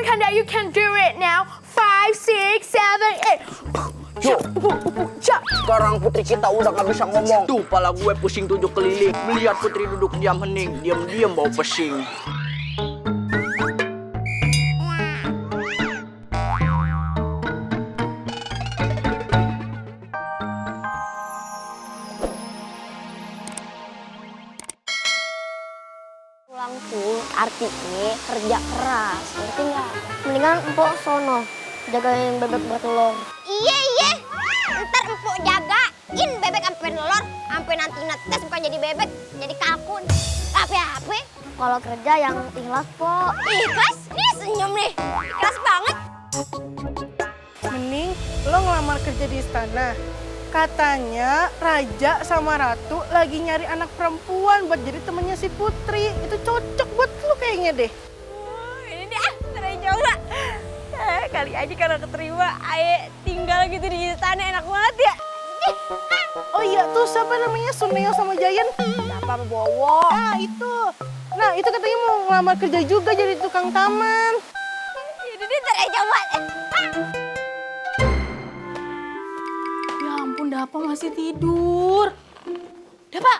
on, Kanda, you can do it now. 5, 6, 7, 8. Yuk, sekarang putri kita udah gak bisa ngomong. Tuh, pala gue pusing 7 keliling. Melihat putri duduk diam hening, diam-diam bau pesing. Pulang tuh artinya kerja keras, ngerti nggak? Mendingan empok sono jagain bebek bertelur. Iya, ntar empuk jagain bebek sampai nelor, sampai nanti netes bukan jadi bebek, jadi kalkun. Apa? Kalau kerja yang ikhlas po. Ikhlas? Nih senyum nih, ikhlas banget. Mending lo ngelamar kerja di istana. Katanya Raja sama Ratu lagi nyari anak perempuan buat jadi temennya si Putri. Itu cocok buat lo kayaknya deh. Ini deh, ntar coba. Kali aja kalau keterima, ayo tinggal gitu di istana enak banget ya. Oh iya tuh siapa namanya Suneo sama Jayan? Apa Bowo? Ah itu. Nah itu katanya mau ngelamar kerja juga jadi tukang taman. Ini deh, ntar coba. Ya ampun, Dapa masih tidur. Dapa.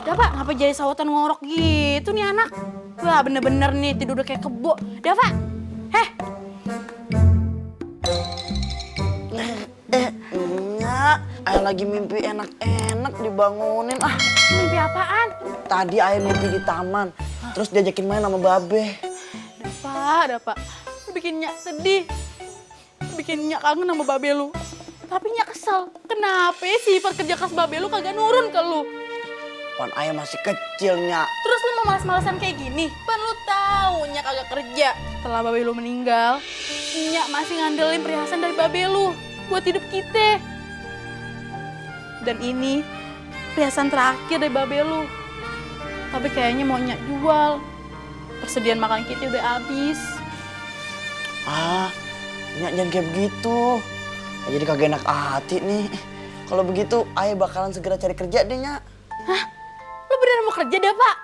Dapa, ngapa jadi sahutan ngorok gitu nih anak? Wah, bener-bener nih tidur kayak kebo. Dapa, Nya, ayah lagi mimpi enak-enak dibangunin. mimpi apaan? Tadi ayah mimpi di taman, terus diajakin main sama babe. Dapa, lu bikin Nyak sedih. Bikin Nyak kangen sama babe lu. Tapi Nyak kesel, kenapa sifat kerja keras babe lu kagak nurun ke lu? Pan ayah masih kecil, Nya. Terus lu mau malas-malasan kayak gini? Pan lu tahu Nyak kagak kerja. Setelah babe lu meninggal, Nyak masih ngandelin perhiasan dari babe lu buat hidup kita. Dan ini perhiasan terakhir dari babe lu. Tapi kayaknya mau Nyak jual. Persediaan makan kita udah habis. Nya jangan kayak begitu. Jadi kagak enak hati nih. Kalau begitu, ayah bakalan segera cari kerja deh, Nya. Hah? Lu beneran mau kerja dah, Pak?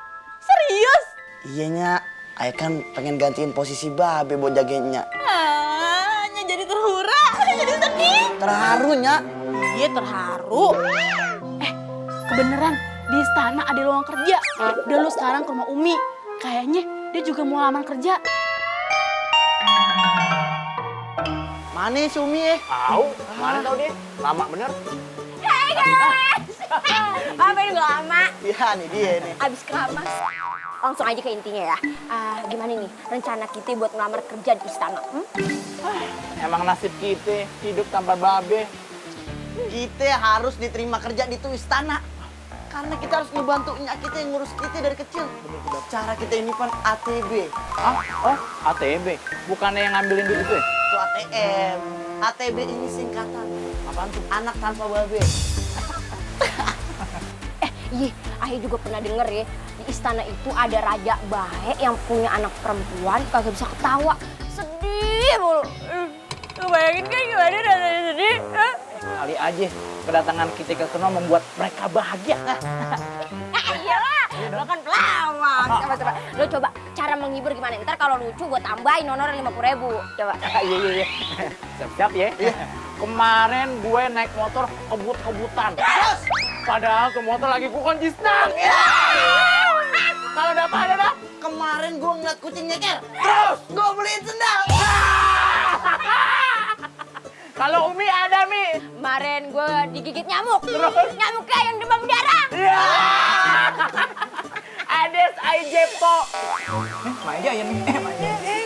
Serius? Iya, Nya. Ayah kan pengen gantiin posisi babe buat jagain Nya. Nyak jadi terhura, jadi sedih. Terharu, Nya. Iya terharu. Kebeneran di istana ada lowongan kerja. Udah lu sekarang ke rumah Umi. Kayaknya dia juga mau lamar kerja. Mana si Umi ya? Mana tau dia? Lama bener. Hai guys. Apa ini gak lama? Iya nih dia nih. Abis keramas. Langsung aja ke intinya ya. Gimana nih rencana kita buat ngelamar kerja di istana? Emang nasib kita hidup tanpa babe. Kita harus diterima kerja di tuh istana. Karena kita harus ngebantu Nya kita yang ngurus kita dari kecil. Cara kita ini kan ATB. Oh, ATB. Bukannya yang ngambilin duit itu ya? Itu ATM. ATB ini singkatan. Apaan tuh? Anak tanpa babe. Iya, Ayah juga pernah denger ya, di istana itu ada raja baik yang punya anak perempuan, kagak bisa ketawa. Sedih mulu. Lu bayangin kan gimana rasanya sedih? Kali aja kedatangan kita ke sono membuat mereka bahagia. Iyalah, lo kan pelawak. Coba. Lo coba cara menghibur gimana? Ntar kalau lucu gue tambahin honorer 50.000. Coba. Iya. Siap-siap ya. Kemarin gue naik motor kebut-kebutan. Padahal tuh motor lagi gue kunci stang. Kalau dapat ada dah. Kemarin gua ngeliat kucing nyeker. Terus gua beliin sendal. Kalau Umi ada, Mi. Kemarin gue digigit nyamuk. Nyamuknya yang demam berdarah. Iya. Ades Aijepo. Maja ya, Mi.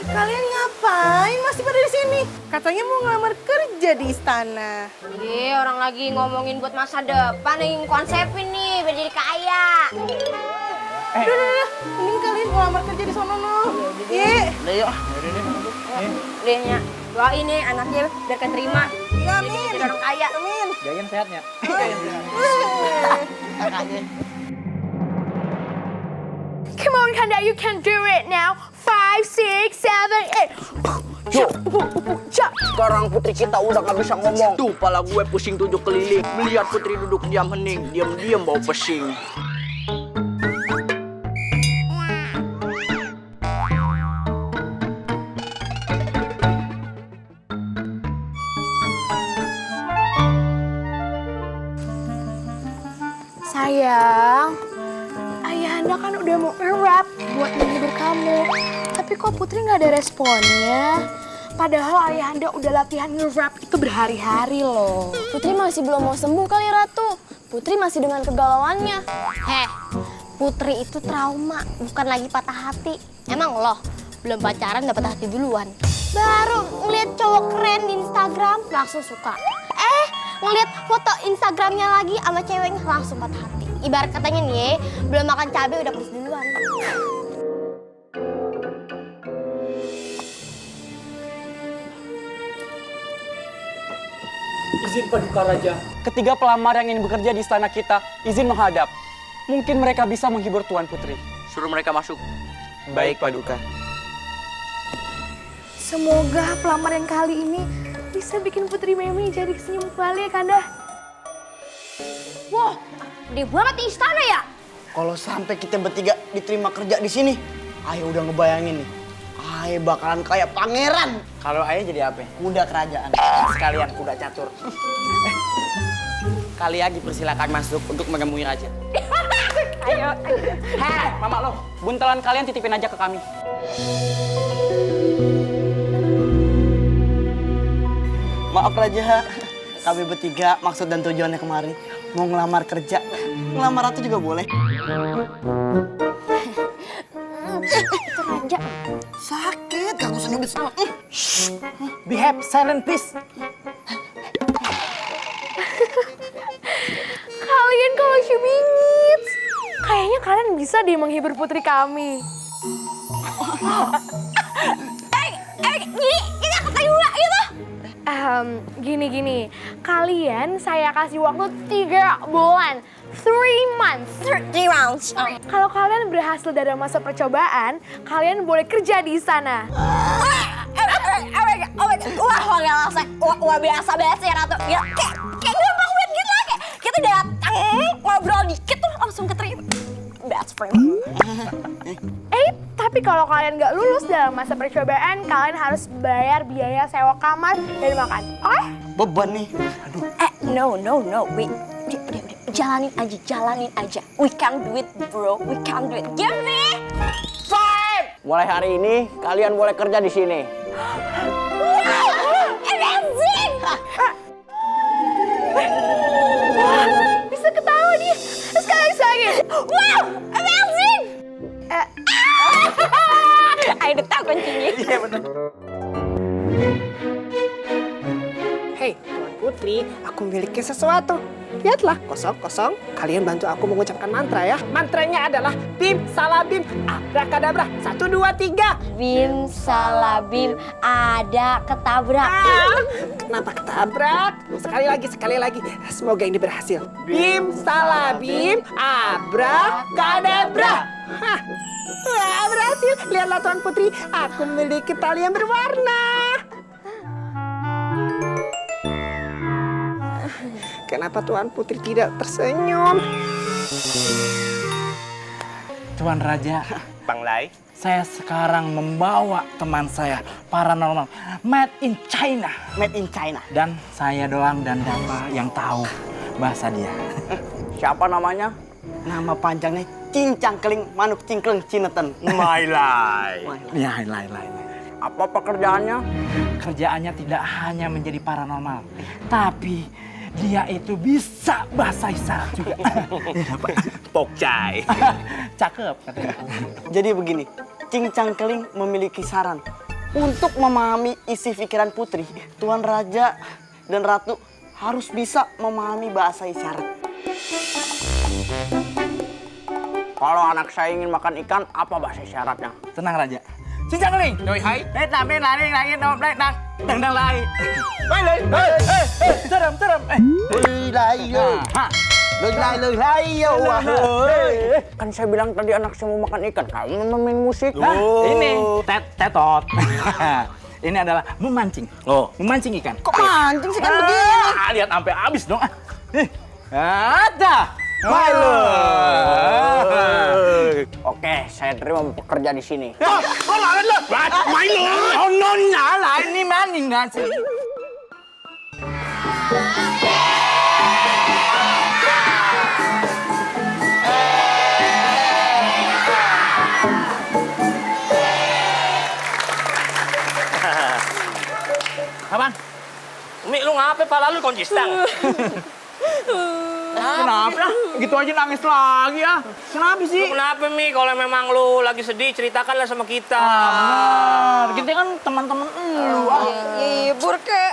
Kalian ngapain masih pada di sini? Katanya mau ngelamar kerja di istana. Iya, orang lagi ngomongin buat masa depan yang konsepin nih biar jadi kaya. Udah. Mending kalian ngelamar kerja di sono no. Iya. Udah yuk. Deh, Nya. Doain nih anaknya biar keterima. Iya, amin. Jadi orang kaya. Amin. Jayan sehatnya. Kakaknya. Come on, Kanda, you can do it now. 5, 6, 7, 8. Yuk, sekarang putri kita udah gak bisa ngomong. Tuh, pala gue pusing 7 keliling. Melihat putri duduk diam hening, diam-diam bau pesing. Sayang, Ayahanda kan udah mau nge-rap buat menghibur kamu. Tapi kok Putri nggak ada responnya? Padahal Ayahanda udah latihan nge-rap itu berhari-hari loh. Putri masih belum mau sembuh kali Ratu. Putri masih dengan kegalauannya. Putri itu trauma, bukan lagi patah hati. Emang loh, belum pacaran udah patah hati duluan. Baru ngeliat cowok keren di Instagram, langsung suka. Ngeliat foto Instagramnya lagi sama ceweknya, langsung patah hati. Ibarat katanya nih, belum makan cabai udah pedes duluan. Izin Paduka Raja. Ketiga pelamar yang ingin bekerja di istana kita, izin menghadap. Mungkin mereka bisa menghibur Tuan Putri. Suruh mereka masuk. Baik, Paduka. Semoga pelamar yang kali ini bisa bikin Putri Memi jadi senyum kembali ya Kanda. Wah, gede banget di istana ya? Kalau sampai kita bertiga diterima kerja di sini, Ayah udah ngebayangin nih. Ayah bakalan kayak pangeran. Kalau ayah jadi apa? Kuda kerajaan. Sekalian kuda catur. Kali lagi persilakan masuk untuk menemui raja. Ayo. Hei, mama lo, buntelan kalian titipin aja ke kami. Maaf Raja, kami bertiga maksud dan tujuannya kemari mau ngelamar kerja. Ngelamar Ratu juga boleh. Itu Raja. Sakit, gak usah nyubit. Behave, silent please. Kalian kalau bingit, kayaknya kalian bisa deh menghibur putri kami. Gini, kalian saya kasih waktu 3 bulan, 3 months. 3 rounds. Kalau kalian berhasil dari masa percobaan, kalian boleh kerja di sana. Wah biasa ya Ratu. Ya, kayak gampang banget gitu lah. Kayak kita datang, ngobrol dikit tuh langsung keterima. That's for me. Tapi kalau kalian nggak lulus dalam masa percobaan, kalian harus bayar biaya sewa kamar dan makan. Oke? Beban nih. No. Wait. Jalanin aja. We can do it, bro. We can do it. Give me 5. Mulai hari ini kalian boleh kerja di sini. Amazing! Bisa ketawa dia. Sekali lagi. Wow, amazing! Ayo udah tahu kuncinya. Iya benar. Hei, Tuan Putri, aku memiliki sesuatu. Lihatlah, kosong. Kalian bantu aku mengucapkan mantra ya. Mantranya adalah Bim Salabim Abrakadabra. 1, 2, 3. Bim salabim ada ketabrak. Kenapa ketabrak? Sekali lagi. Semoga ini berhasil. Bim Salabim Abrakadabra. Hah. Wah, berhasil. Lihatlah Tuan Putri, aku memiliki tali yang berwarna. Kenapa Tuan Putri tidak tersenyum? Tuan Raja, Bang Lai. saya sekarang membawa teman saya paranormal made in China. Made in China. Dan saya doang dan Dapa yang tahu bahasa dia. Siapa namanya? Nama panjangnya Cincang Keling Manuk Cingkleng Cineten. My Lai. Ya, lain. Apa pekerjaannya? Kerjaannya tidak hanya menjadi paranormal, tapi dia itu bisa bahasa isyarat juga. Pokcai. Cakep katanya. Jadi begini, Cincang Keling memiliki saran untuk memahami isi pikiran putri. Tuan Raja dan Ratu harus bisa memahami bahasa isyarat. Kalau anak saya ingin makan ikan, apa bahasa isyaratnya? Tenang Raja. Cincang Keling. Doi hai. Dang lai. Terem. Kan saya bilang tadi anak saya mau makan ikan, kamu main musik. Ini tetot. Ini adalah memancing. Memancing ikan. Kok mancing sih kan begini? Lihat sampai habis dong. Ada. Milo. Oke, saya terima bekerja di sini. Milo. Nona ini maning nasi. pala lu konjistang. Kenapa? Gitu aja nangis lagi ya. Kenapa sih? Lu kenapa, Mi? Kalau memang lu lagi sedih, ceritakanlah sama kita. Benar. Kita kan teman-teman lu. Hibur ke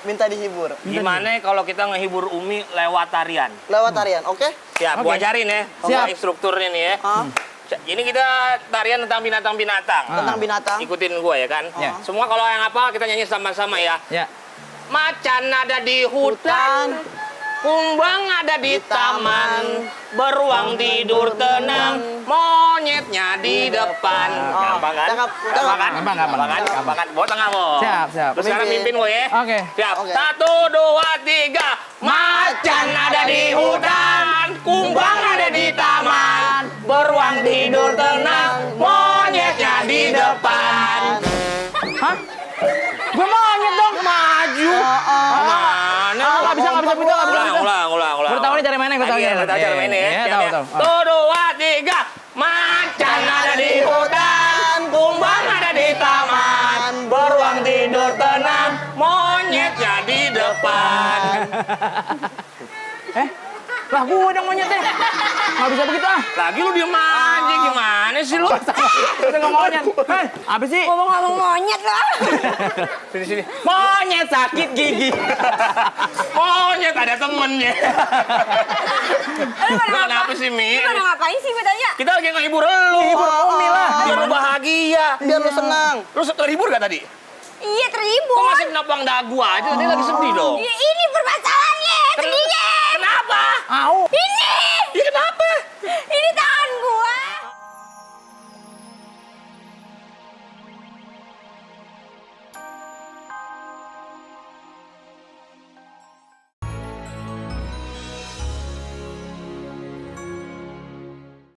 Minta dihibur. Gimana kalau kita ngehibur Umi lewat tarian? Lewat tarian, oke? Siap, gua ajarin ya. Siap. Instrukturnya nih ya. Ini kita tarian tentang binatang-binatang. Tentang binatang. Ikutin gua ya kan. Semua kalau yang apa kita nyanyi sama-sama ya. Ya. Macan ada di hutan, kumbang ada di taman, beruang tidur tenang, monyetnya di depan. Gampang kan? Gampang kan? Bawa tengah, Bo. Siap. Terus sekarang mimpin, Bo ya. Oke. Siap. Oke. 1, 2, 3. Macan ada di hutan, kumbang ada di taman, beruang tidur tenang, monyetnya di depan. Hah? Gue monyet dong. Maju. Mana? Nggak bisa. Ulang. Gue tahu nih cara mainnya, gue tahu. Iya, tahu cara mainnya ya. Iya, Siap, tahu. ya. 1, 2, 3. Macan ada di hutan, kumbang ada di taman, beruang tidur tenang, monyetnya di depan. Lah gue dong monyetnya. Nggak bisa begitu ah. Lagi lu diem aja, gimana sih lu? Udah nggak monyet. Hei, apa sih? ngomong-ngomong monyet lah. Sini. Monyet sakit gigi. Monyet ada temennya. Kenapa sih, Mi? Pada ngapain sih gue tanya? Kita lagi ngehibur lu. Hibur Umi lah. Biar lu bahagia. Biar lu senang. Lu terhibur gak tadi? Iya Kok terhibur. masih menapang dagu aja? Tadi lagi sedih dong. Ya, ini permasalahannya, sedihnya. Kenapa? Au. Ini